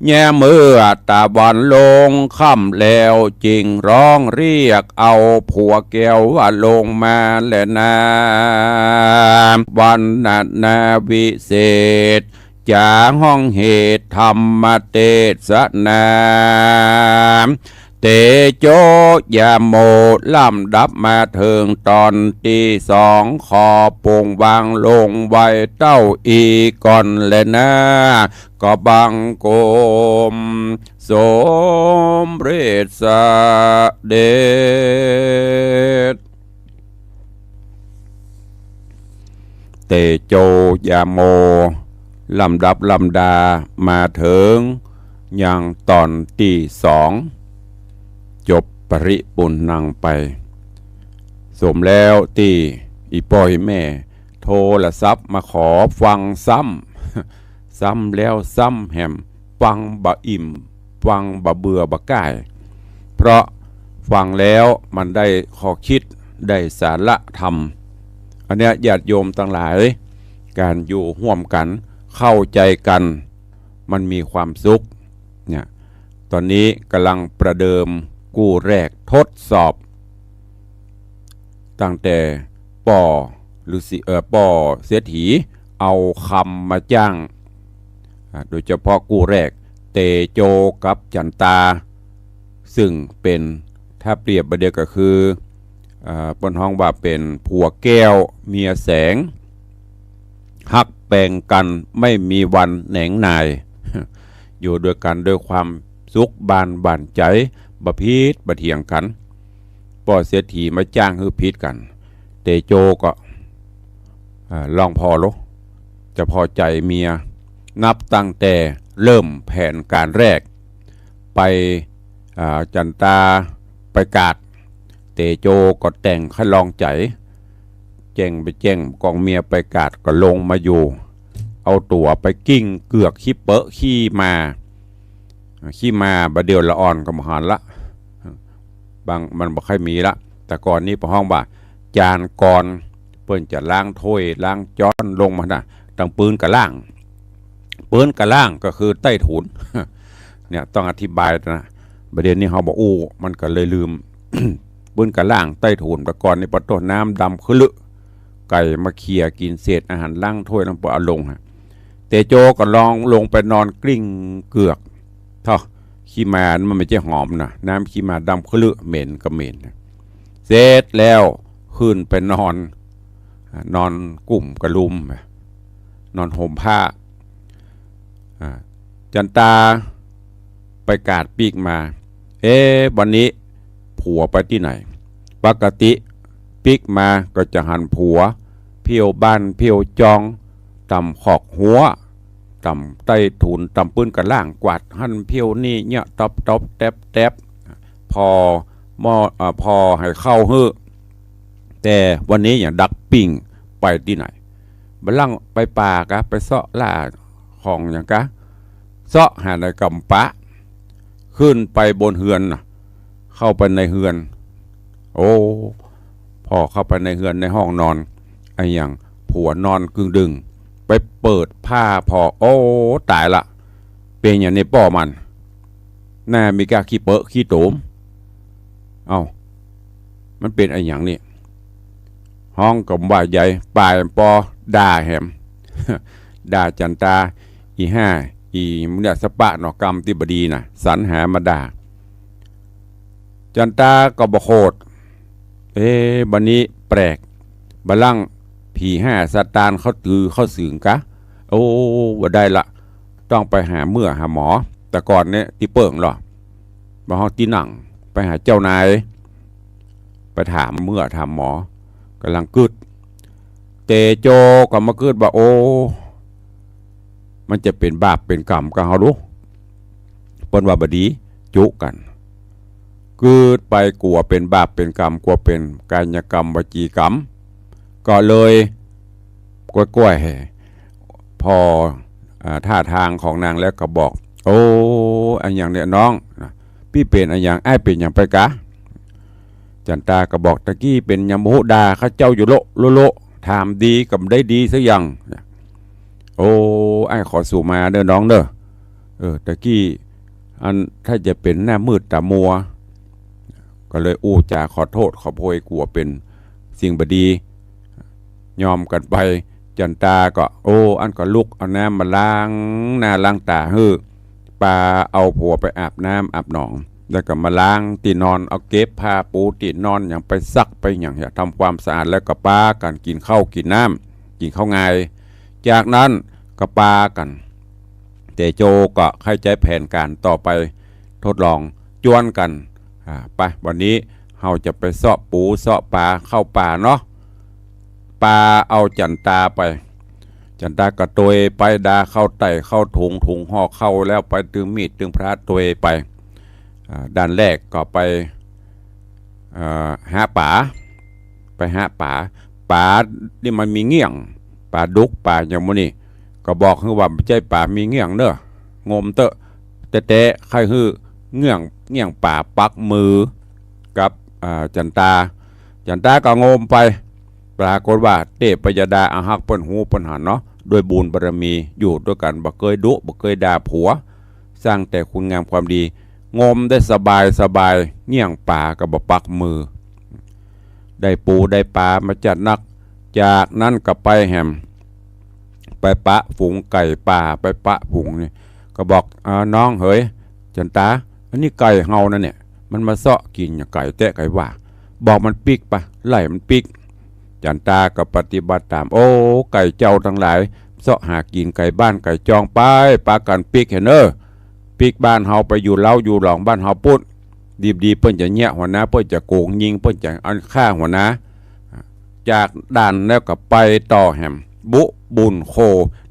แย้เมื่อตะวันลงค่ำแล้ว จึงร้องเรียกเอาผัวแก้วว่าลงมาแลนา วรรณนาวิเศษ จ๋าฮ้องเหตุธรรมเตสนา เตโจยาโม ลำดับมาเถิงต๋อนตี้สอง ขอปงวางลงไว้เต้าอี้ก่อนแลนา ก็บังคมสมเร็จเสด็จ เตโจยาโม ลำดับลำดามาเถิงยังต๋อนตี้สอง จบปริปุณณังไป สมแล้วตี้อี่ป้ออี่แม่โทรศัพท์มาขอฟังซ้ำ ซ้ำแล้วซ้ำแหม ฟังบ่อิ่ม ฟังบ่เบื่อบ่ก้าย เพราะฟังแล้วมันได้ข้อคิด ได้สาระธรรม อันเนี้ยญาติโยมตังหลาย ก๋านอยู่ฮ่วมกั๋น เข้าใจ๋กั๋น มันมีความสุข เนี่ย ต๋อนนี้ก่ำลังประเดิมกู้แรกทดสอบ ตั้งแต่ป้อฤาษี เอ่อ ป้อเศรษฐีเอาคำมาจ้าง อ่า โดยเฉพาะกู้แรก เตโจกับจันตา ซึ่งเป๋น ถ้าเปรียบบ่าเดี่ยวก็คือ อ่า เปิ้นฮ้องว่าเป๋นผัวแก้วเมียแสง ฮักแปงกั๋นไม่มีวันแหนงหน่าย อยู่ด้วยกั๋นด้วยความสุขบานหวานใจ๋ บ่ผิดบ่เถียงกั๋น ป้อเศรษฐีมาจ้างหื้อผิดกั๋น เตโจก็ อ่า ลองผ่อโล จะผ่อใจ๋เมีย นับตั้งแต่เริ่มแผนก๋านแรก ไป อ่า จันตาไปกาด เตโจก็แต่งใค่ลองใจ๋ แจ้งไปแจ้งกองเมียไปกาดก็ลงมาอยู่ เอาตั๋วไปกลิ้งเกือกขี้เป๊อะขี้มา ขี้มาบ่าเดี่ยวละอ่อนก็บ่หันละ บาง มันบ่ใค่มีละ แต่ก่อนนี้เปิ้นฮ้องว่า จานกร เปิ้นจะล้างถ้วยล้างจ๊อนลงมานะ ตังปื๊นกะล่าง ปื๊นกะล่างก็คือใต้ถุน เนี่ยต้องอธิบายนะ บ่าเดี่ยวนี้เฮาบ่อู้ มันก็เลยลืม ปื๊นกะล่างใต้ถุน แต่ก่อนนี้ปะโต้ น้ำดำคลึ ไก่มาเขี่ยกิ๋นเศษอาหารล้างถ้วยแล้วปะเอาลงฮะ เตโจก็ลองลงไปนอนกลิ้งเกือก เถาะ ขี้มามันไม่ใจ้หอมนะ น้ำขี้มาดำคลึ เหม็นก็เหม็นนะ เสร็จแล้วขึ้นไปนอน อ่ะ นอนกุ้มกะลุม นอนห่มผ้า อ่ะ จันตาไปกาดปิ๊กมา เอ๊ะ วันนี้ผัวไปตี้ไหน ปกติปิ๊กมาก็จะหันผัวเผี้ยวบ้านเผี้ยวจอง ต๋ามขอกฮั้ว ต๋ามใต้ถุน ต๋ามปื๊นกะล่าง กวาดหั้นเผี้ยวนี่ เยียะต๊อบต๊อบแต๊บแต๊บ ผ่อหม้อ เอ่อ ผ่อไหเข้าหื้อ แต่วันนี้อย่างดักปิ๊งไปตี้ไหน บ่าหลังไปป่ากะ ไปเซาะล่าของอย่างกะ เซาะหาในกำปะ ขึ้นไปบนเฮือนน่ะ เข้าไปในเฮือน โอ้ ผ่อเข้าไปในเฮือนในห้องนอน อะหยัง ผัวนอนกึ่งดึง ไปเปิดผ้าผ่อ โอ้ ต๋ายละ เป๋นหยังนี่ป้อมัน หน้ามีก้าขี้เปอะขี้โตม เอ้า มันเป๋นอะหยังนี่ ฮ้องก็บ่าใหญ่ ป๋ายปอด่าแหม ด่าจั๋นตา อี่ห้า อี่เนี่ย สะปะเนาะ กำตี้บ่ดีน่ะ สรรหามาด่า จั๋นตาก็บ่โขด เอ๊ะ บัดนี้แปลก บ่าลั้งผีห้าซาตานเข้าตือเข้าสึงกา โอ้ บ่ได้ละ ต้องไปหาเมื่อหาหมอ แต่ก่อนเนี่ยตี้เปิ้งลอ บ่าฮ้องตี้นั่ง ไปหาเจ้านาย ไปถามเมื่อถามหมอ ก่ำลังกึ๊ด เตโจก็มากึ๊ดว่า โอ้ มันจะเป๋นบาปเป๋นกรรมกาเฮาดู เปิ้นว่าบ่ดี จุกั๋น กึ๊ดไปกั๋วเป๋นบาปเป๋นกรรม กั๋วเป๋นกายกรรมวจีกรรม ก็เลยก้วยๆ ผ่อ อ่า ท่าตางของนางแล้วก็บอก โอ้ อะหยังเนี่ยน้อง ปี้เป๋นอะหยัง อ้ายเป๋นหยังไปกา จั๋นตาก็บอก ตะกี้เป๋นหยังบ่ฮู้ ด่าข้าเจ้าอยู่โละโละ ถามดีก็บ่ได้ดีสักอย่าง โอ้ อ้ายขอสูมาเน่อน้องเน่อ เออ ตะกี้ อัน ถ้าจะเป๋นหน้ามืดต๋ามัว ก็เลยอู้จ๋าขอโต้ษขอโพยกั๋วเป๋นสิ่งบ่ดี ยอมกั๋นไป จั๋นตาก็ โอ้ อันก็ลุกเอาน้ำมาล้างหน้าล้างต๋าหื้อ ปาเอาผัวไปอาบน้ำอาบหนอง แล้วก็มาล้างตี้นอน เอาเก็บผ้าปูตี้นอนหยังไปซักไปหยัง ทำความสะอาด แล้วก็ปากั๋นกิ๋นข้าวกิ๋นน้ำ กิ๋นข้าวงาย จากนั้นก็ปากั๋น เตโจก็ใค่ใจ๊แผนก๋านต่อไป ทดลองจวนกั๋น อ่า ไป วันนี้เฮาจะไปเซาะปูเซาะป๋าเข้าป่าเนาะ ปาเอาจั๋นตาไป จั๋นตาก็ตวยไป ดาเข้าใต้เข้าถุง ถุงห่อข้าวแล้ว ไปตึงมีดตึงพระตวยไป อ่า ด้านแรกก็ไป เอ่อ หาป๋า ไปหาป๋า ป๋านี่มันมีเงี้ยง ป๋าดุกป๋าหยังหมู่นี้ ก็บอกหื้อว่าบ่ใจ้ป๋ามีเงี้ยงเน่อ งมเต๊อะ แต๊ๆ ใค่หื้อเงี้ยง เงี้ยงป๋าปักมือกับ อ่า จั๋นตา จั๋นตาก็งมไป ปรากฏว่าเตพยดาอาฮักเปิ้นฮู้เปิ้นหันเนาะ ด้วยบุญบารมีอยู่ตวยกั๋น บ่เกยดุบ่เกยด่าผัว สร้างแต่คุณงามความดี งมได้สบายสบาย เงี้ยงป๋าก็บ่ปักมือ ได้ปูได้ป๋ามาจัดนัก จากนั้นก็ไปแหม ไปปะฝูงไก่ป่า ไปปะฝูงนี่ ก็บอก อ่า น้องเหย จั๋นตา อันนี้ไก่เฮานั่นเนี่ย มันมาเซาะกิ๋นอย่างไก่แต๊ไก่ว่า บอกมันปิ๊กไป ไล่มันปิ๊ก จั๋นตาก็ปฏิบัติต๋าม โอ้ ไก่เจ้าตังหลาย เซาะหากิ๋นไก่บ้านไก่จองไป ปากั๋นปิ๊กเหียเน่อ ปิ๊กบ้านเฮาไปอยู่เล้าอยู่หลองบ้านเฮาปู๊น ดีๆ เปิ้นจะเยียะหัวหน้า เปิ้นจะโก๋งยิง เปิ้นจะอันฆ่าหัวหน้า จากด้านแล้วก็ไปต่อแหม บุบุ่นโค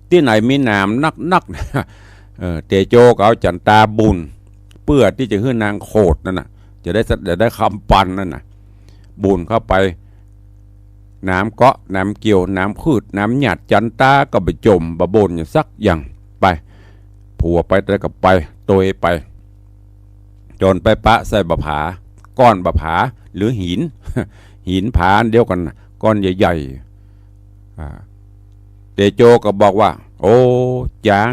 ตี้ไหนมีหนามนักๆ เออ เตโจก็เอาจั๋นตาบุ่น เปื้อตี้จะหื้อนางโขดนั่นน่ะ จะได้สะ จะได้คำปันนั่นน่ะ บุ่นเข้าไป หนามเกาะ หนามเกี่ยว หนามขูด หนามหยัด จั๋นตาก็บ่จ่ม บ่บ่นหยังสักอย่าง ไป ผัวไปแต่ก็ไป ตวยไป จ๋นไปปะใส่บ่าผา ก้อนบ่าผา หรือหิน หินผาอันเดียวกั๋นน่ะ ก้อนใหญ่ๆ อ่า เตโจก็บอกว่า โอ้ จ๊าง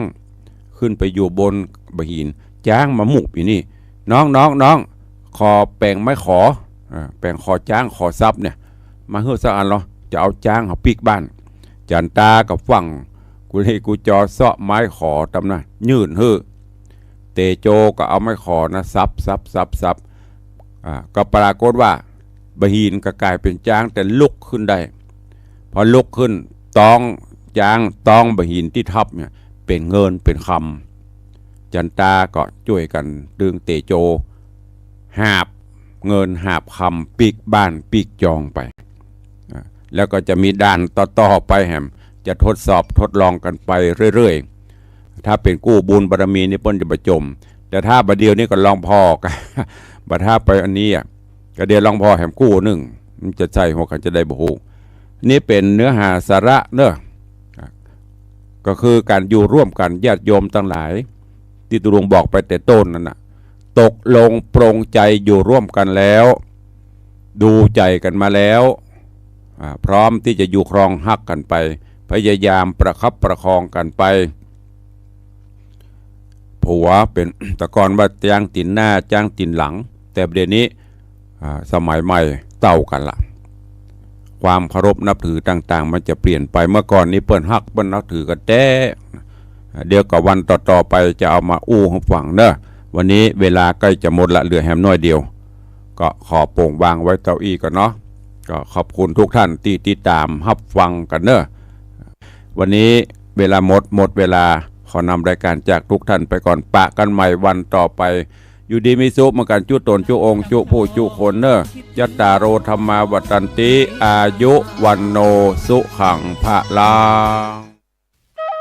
ขึ้นไปอยู่บนบ่าหิน จ๊างมามุบอยู่นี่ น้อง น้อง น้อง ขอแป๋งไม้ขอ อ่า แป๋งขอจ๊างขอซับเนี่ย มาหื้อสักอันลอ จะเอาจ๊างเฮาปิ๊กบ้าน จั๋นตาก็ฟั่งกุลีกุจอเซาะไม้ขอตำนะ ยื่นหื้อ เตโจก็เอาไม้ขอนะ ซับ ซับ ซับ ซับ อ่า ก็ปรากฏว่า บ่าหินก็ก๋ายเป๋นจ๊างแต่ลุกขึ้นได้ พอลุกขึ้น ต๊องจ๊าง ต๊องบ่าหินตี้ทับเนี่ย เป๋นเงินเป๋นคำ จั๋นตาก็จ้วยกั๋นตึงเตโจ หาบเงินหาบคำปิ๊กบ้านปิ๊กจองไป อ่า แล้วก็จะมีด้านต่อๆ ไปแหม จะทดสอบทดลองกั๋นไปเรื่อยๆ ถ้าเป๋นกู้บุญบารมีนี่เปิ้นจะบ่จ่ม แต่ถ้าบ่าเดี่ยวนี้ก็ลองผ่อกั๋น บ่าถ้าไปอันนี้อะ ก็เดี่ยวลองผ่อแหมกู้นึ่ง มันจะใส่หัวกั๋นจะได้บ่ฮู้ นี่เป๋นเนื้อหาสาระเน่อ ก็คือก๋านอยู่ร่วมกั๋นญาติโยมตังหลาย ตี้ตุ๊ลุงบอกไปแต่ต้นนั่นน่ะ ตกลงปรงใจ๋อยู่ร่วมกั๋นแล้ว ดูใจ๋กั๋นมาแล้ว อ่า พร้อมตี้จะอยู่ครองฮักกั๋นไป พยายามประคับประคองกั๋นไป ผัวเป๋น แต่ก่อนว่าจ๊างตี๋นหน้า จ๊างตี๋นหลัง แต่เดี๋ยวนี้ อ่า สมัยใหม่เต้ากั๋นละ ความเคารพนับถือต่างๆ มันจะเปลี่ยนไป เมื่อก่อนนี้เปิ้นฮักเปิ้นนับถือกั๋นแต๊ เดี๋ยวก็วันต่อๆ ไปจะเอามาอู้หื้อฟังเนาะ วันนี้เวลาใก้จะหมดละ เหลือแหมน้อยเดียว ก็ขอโป่งวางไว้เต้าอี้ก่อนเนาะ ก็ขอบคุณทุกท่านตี้ติดต๋ามฮับฟังกั๋นเนาะ วันนี้เวลาหมด หมดเวลา ขอนำรายการจากทุกท่านไปก่อน ปะกั๋นใหม่วันต่อไป อยู่ดีมีสุขเหมือนกั๋นจุ๊ต๋นจุ๊องค์จุ๊ผู้จุ๊คนเนาะ จัตตาโร ธัมมา วัฑฒันติ อายุ วัณโณ สุขัง พะลัง